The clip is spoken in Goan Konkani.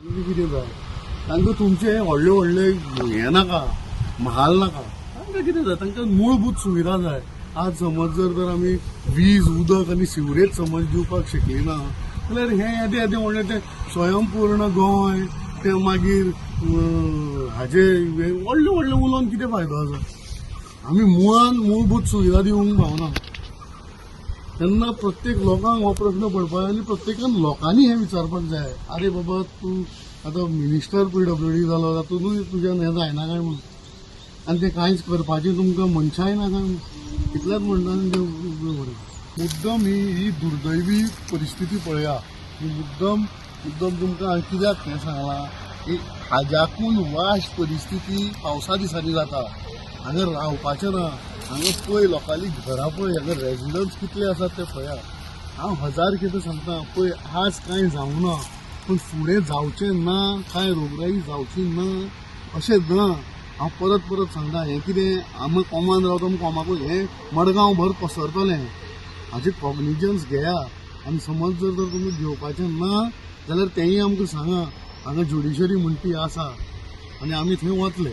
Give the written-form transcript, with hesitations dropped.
कितें जाय तांकां? तुमचें व्हडले व्हडले हें नाका, महाल नाका. तांकां कितें जाय? तांकां मूळभूत सुविधा जाय. आज समज जर तर आमी वीज, उदक आनी सिवरेज समज दिवपाक शकली ना जाल्यार हें येदें येदें व्हडलें तें स्वयंपूर्ण गोंय, तें मागीर हाजे व्हडलें व्हडलें उलोवन कितें फायदो आसा? आमी मुळान मूळभूत सुविधा दिवंक पावना तेन्ना प्रत्येक लोकांक हो प्रस्न पडपाक जाय आनी प्रत्येकान लोकांनी हें विचारपाक जाय, आरे बाबा, तूं आतां मिनिस्टर पीडब्ल्यूडी जालो, तातूंतूय तुज्यान हें जायना काय म्हणून, आनी तें कांयच करपाचें तुमकां मनशांय ना काय म्हणून. इतलेंच म्हणटा आनी तें बरें. मुद्दम ही ही दुर्दैवी परिस्थिती पळया. ही मुद्दम मुद्दम तुमकां हांवें कित्याक हें सांगलां की हाज्याकून वायट परिस्थिती पावसा दिसांनी जाता. हांगा रावपाचें ना. हांगा पळय, लोकांली घरां पळय, हांगा रेजिडंट्स कितले आसात ते पळया. हांव हजार खेपे सांगता, पळय, आज कांय जावंक ना पूण फुडें जावचें ना, कांय रोगराई जावची ना अशें ना. हांव परत परत सांगता, हें कितें आमी कोमान रावता आमी कोमाकूय, हें मडगांव भर पसरतलें. हाजें कॉग्निजन्स घेया आनी समज जर तर तुमी घेवपाचें ना जाल्यार तेंय आमकां सांगा. हांगा ज्युडिशरी म्हणटी आसा आनी आमी थंय वतले.